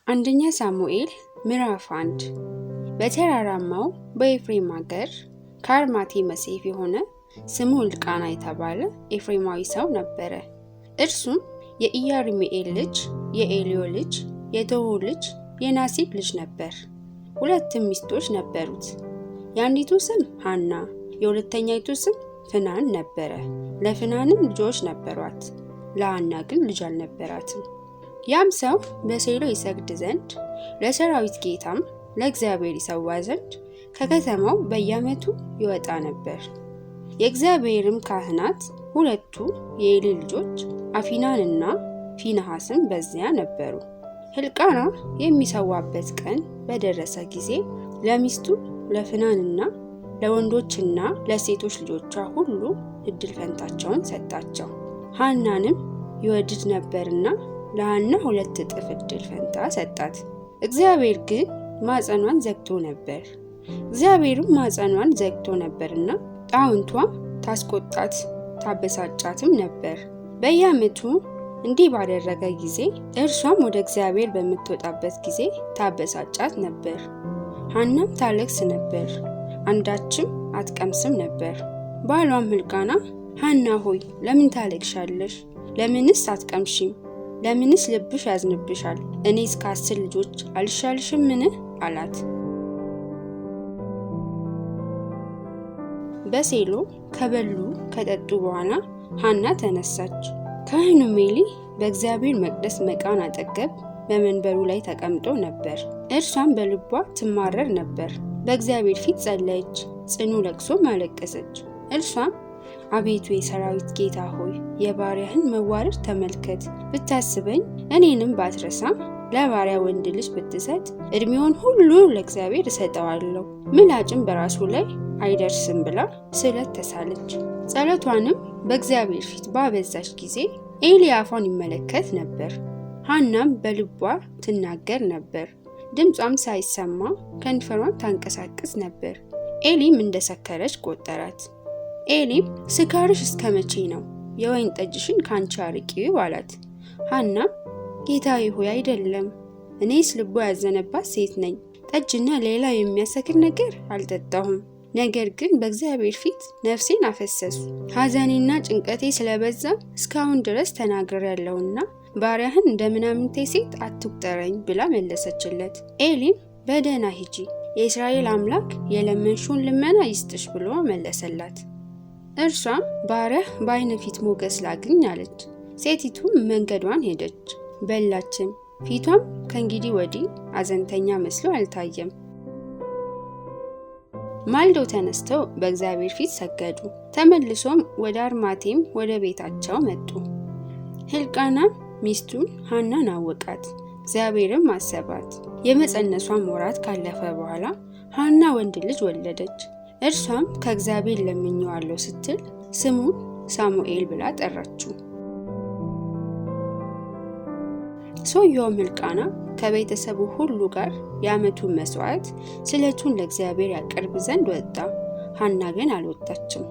አንደኛ ሳሙኤል ምዕራፍ 1። በተራራማው በኤፍሬም አገር ከአርማቴ መሴፍ የሆነ ስሙ ሕልቃና የተባለ ኤፍሬማዊ ሰው ነበረ። እርሱም የኢያሪምኤል ልጅ፣ የኤልዮ ልጅ፣ የቶሁ ልጅ፣ የናሲብ ልጅ ነበር። ሁለትም ሚስቶች ነበሩት። የአንዲቱ ስም ሐና፣ የሁለተኛይቱ ስም ፍናን ነበረ። ለፍናንም ልጆች ነበሯት፣ ለሐና ግን ልጅ አልነበራትም። ያም ሰው በሴሎ ይሰግድ ዘንድ ለሰራዊት ጌታም ለእግዚአብሔር ይሰዋ ዘንድ ከከተማው በየዓመቱ ይወጣ ነበር። የእግዚአብሔርም ካህናት ሁለቱ የኤሊ ልጆች አፊናንና ፊንሐስም በዚያ ነበሩ። ሕልቃና የሚሰዋበት ቀን በደረሰ ጊዜ ለሚስቱ ለፍናንና ለወንዶችና ለሴቶች ልጆቿ ሁሉ እድል ፈንታቸውን ሰጣቸው። ሐናንም ይወድድ ነበርና ለሐና 2 እጥፍ እድል ፈንታ ሰጣት። እግዚአብሔር ግን ማፀኗን ዘግቶ ነበር። እግዚአብሔርም ማፀኗን ዘግቶ ነበርና ጣውንቷ ታስቆጣት ታበሳጫትም ነበር። በየዓመቱ እንዲህ ባደረገ ጊዜ እርሷም ወደ እግዚአብሔር በምትወጣበት ጊዜ ታበሳጫት ነበር። ሐናም ታለቅስ ነበር፣ አንዳችም አትቀምስም ነበር። ባሏም ሕልቃና ሐና ሆይ ለምን ታለቅሻለሽ? ለምንስ አትቀምሺም? ለምንስ ልብሽ ያዝንብሻል? እኔ እስከ 10 ልጆች አልሻልሽምን? አላት። በሴሎ ከበሉ ከጠጡ በኋላ ሐና ተነሳች። ካህኑ ኤሊ በእግዚአብሔር መቅደስ መቃን አጠገብ በመንበሩ ላይ ተቀምጦ ነበር። እርሷም በልቧ ትማረር ነበር። በእግዚአብሔር ፊት ጸለየች፣ ጽኑ ለቅሶም አለቀሰች። እርሷም አቤቱ የሰራዊት ጌታ ሆይ የባሪያህን መዋረድ ተመልከት፣ ብታስበኝ እኔንም ባትረሳ ለባሪያ ወንድ ልጅ ብትሰጥ እድሜውን ሁሉ ለእግዚአብሔር እሰጠዋለሁ፣ ምላጭም በራሱ ላይ አይደርስም ብላ ስለት ተሳለች። ጸሎቷንም በእግዚአብሔር ፊት ባበዛች ጊዜ ኤሊ አፏን ይመለከት ነበር። ሐናም በልቧ ትናገር ነበር፣ ድምጿም ሳይሰማ ከንፈሯን ታንቀሳቅስ ነበር። ኤሊም እንደሰከረች ቆጠራት። ኤሊም ስካርሽ እስከ መቼ ነው? የወይን ጠጅሽን ካንቺ አርቂው አላት። ሐናም ጌታዬ ሆይ አይደለም፣ እኔስ ልቧ ያዘነባት ሴት ነኝ፣ ጠጅና ሌላ የሚያሰክር ነገር አልጠጣሁም። ነገር ግን በእግዚአብሔር ፊት ነፍሴን አፈሰሱ፣ ሐዘኔና ጭንቀቴ ስለበዛ እስካሁን ድረስ ተናግሬያለሁና ባሪያህን እንደ ምናምንቴ ሴት አትቁጠረኝ ብላ መለሰችለት። ኤሊም በደህና ሂጂ፣ የእስራኤል አምላክ የለመንሽውን ልመና ይስጥሽ ብሎ መለሰላት። እርሷም ባሪያህ በዓይንህ ፊት ሞገስ ላግኝ አለች። ሴቲቱም መንገዷን ሄደች፣ በላችም፣ ፊቷም ከእንግዲህ ወዲህ አዘንተኛ መስሎ አልታየም። ማልደው ተነስተው በእግዚአብሔር ፊት ሰገዱ። ተመልሶም ወደ አርማቴም ወደ ቤታቸው መጡ። ሕልቃናም ሚስቱን ሐናን አወቃት፣ እግዚአብሔርም አሰባት። የመፀነሷም ወራት ካለፈ በኋላ ሐና ወንድ ልጅ ወለደች። እርሷም ከእግዚአብሔር ለምኜዋለሁ ስትል ስሙን ሳሙኤል ብላ ጠራችው። ሰውየውም ሕልቃና ከቤተሰቡ ሁሉ ጋር የዓመቱን መስዋዕት ስለቱን ለእግዚአብሔር ያቀርብ ዘንድ ወጣ። ሐና ግን አልወጣችም።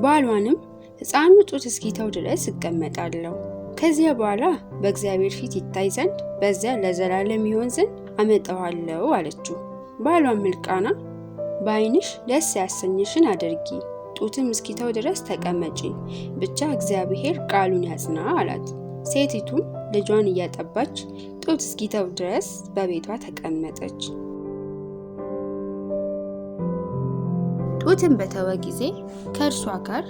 ባሏንም ሕፃኑ ጡት እስኪተው ድረስ እቀመጣለሁ፣ ከዚያ በኋላ በእግዚአብሔር ፊት ይታይ ዘንድ በዚያ ለዘላለም ይሆን ዘንድ አመጣዋለሁ አለችው። ባሏም ሕልቃና በዓይንሽ ደስ ያሰኝሽን አድርጊ፣ ጡትም እስኪተው ድረስ ተቀመጪ፣ ብቻ እግዚአብሔር ቃሉን ያጽና አላት። ሴቲቱም ልጇን እያጠባች ጡት እስኪተው ድረስ በቤቷ ተቀመጠች። ጡትን በተወ ጊዜ ከእርሷ ጋር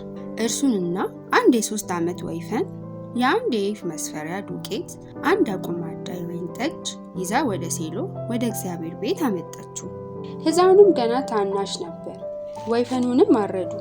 እርሱንና አንድ የ3 ዓመት ወይፈን፣ የአንድ የኢፍ መስፈሪያ ዱቄት፣ አንድ አቁማዳ የወይን ጠጅ ይዛ ወደ ሴሎ ወደ እግዚአብሔር ቤት አመጣችው። ሕፃኑም ገና ታናሽ ነበር። ወይፈኑንም አረዱ።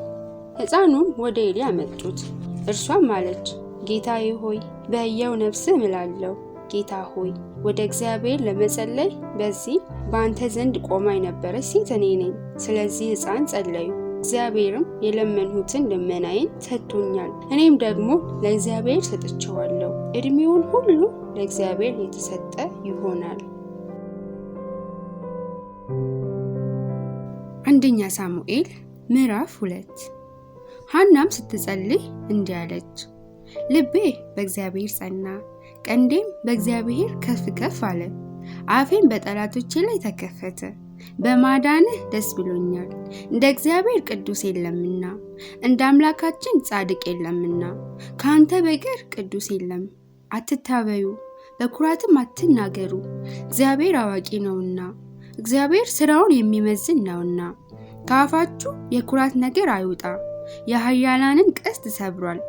ሕፃኑም ወደ ኤሊ አመጡት። እርሷም አለች፣ ጌታዬ ሆይ በሕያው ነፍስህ እምላለሁ፣ ጌታ ሆይ ወደ እግዚአብሔር ለመጸለይ በዚህ በአንተ ዘንድ ቆማ የነበረች ሴት እኔ ነኝ። ስለዚህ ሕፃን ጸለዩ፣ እግዚአብሔርም የለመንሁትን ልመናዬን ሰጥቶኛል። እኔም ደግሞ ለእግዚአብሔር ሰጥቼዋለሁ። እድሜውን ሁሉ ለእግዚአብሔር የተሰጠ ይሆናል። አንደኛ ሳሙኤል ምዕራፍ 2። ሐናም ስትጸልይ እንዲህ አለች፣ ልቤ በእግዚአብሔር ጸና፣ ቀንዴም በእግዚአብሔር ከፍ ከፍ አለ። አፌም በጠላቶቼ ላይ ተከፈተ። በማዳንህ ደስ ብሎኛል። እንደ እግዚአብሔር ቅዱስ የለምና፣ እንደ አምላካችን ጻድቅ የለምና፣ ከአንተ በቀር ቅዱስ የለም። አትታበዩ፣ በኩራትም አትናገሩ፣ እግዚአብሔር አዋቂ ነውና፣ እግዚአብሔር ስራውን የሚመዝን ነውና። ከአፋችሁ የኩራት ነገር አይውጣ። የኃያላንን ቀስት ሰብሯል።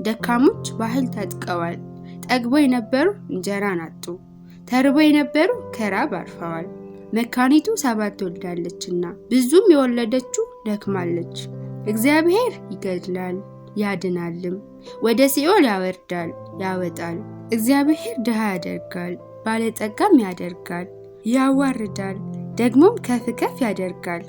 ደካሞች በኃይል ታጥቀዋል። ጠግበው የነበሩ እንጀራን አጡ፣ ተርበው የነበሩ ከራብ አርፈዋል። መካኒቱ 7 ወልዳለችና ብዙም የወለደችው ደክማለች። እግዚአብሔር ይገድላል ያድናልም፣ ወደ ሲኦል ያወርዳል ያወጣል። እግዚአብሔር ድሃ ያደርጋል ባለጠጋም ያደርጋል፣ ያዋርዳል ደግሞም ከፍ ከፍ ያደርጋል።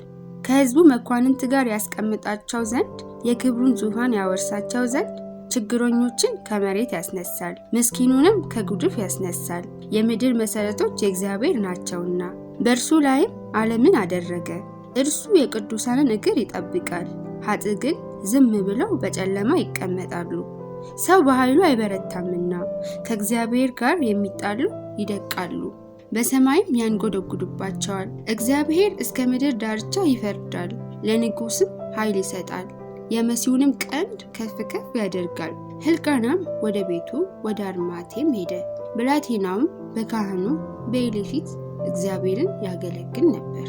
ከሕዝቡ መኳንንት ጋር ያስቀምጣቸው ዘንድ የክብሩን ዙፋን ያወርሳቸው ዘንድ ችግረኞችን ከመሬት ያስነሳል፣ ምስኪኑንም ከጉድፍ ያስነሳል። የምድር መሰረቶች የእግዚአብሔር ናቸውና በእርሱ ላይም ዓለምን አደረገ። እርሱ የቅዱሳንን እግር ይጠብቃል፣ ኃጥእ ግን ዝም ብለው በጨለማ ይቀመጣሉ። ሰው በኃይሉ አይበረታምና ከእግዚአብሔር ጋር የሚጣሉ ይደቃሉ፣ በሰማይም ያንጎደጉዱባቸዋል። እግዚአብሔር እስከ ምድር ዳርቻ ይፈርዳል፣ ለንጉሥም ኃይል ይሰጣል፣ የመሲሁንም ቀንድ ከፍ ከፍ ያደርጋል። ሕልቃናም ወደ ቤቱ ወደ አርማቴም ሄደ። ብላቴናውም በካህኑ በዔሊ ፊት እግዚአብሔርን ያገለግል ነበር።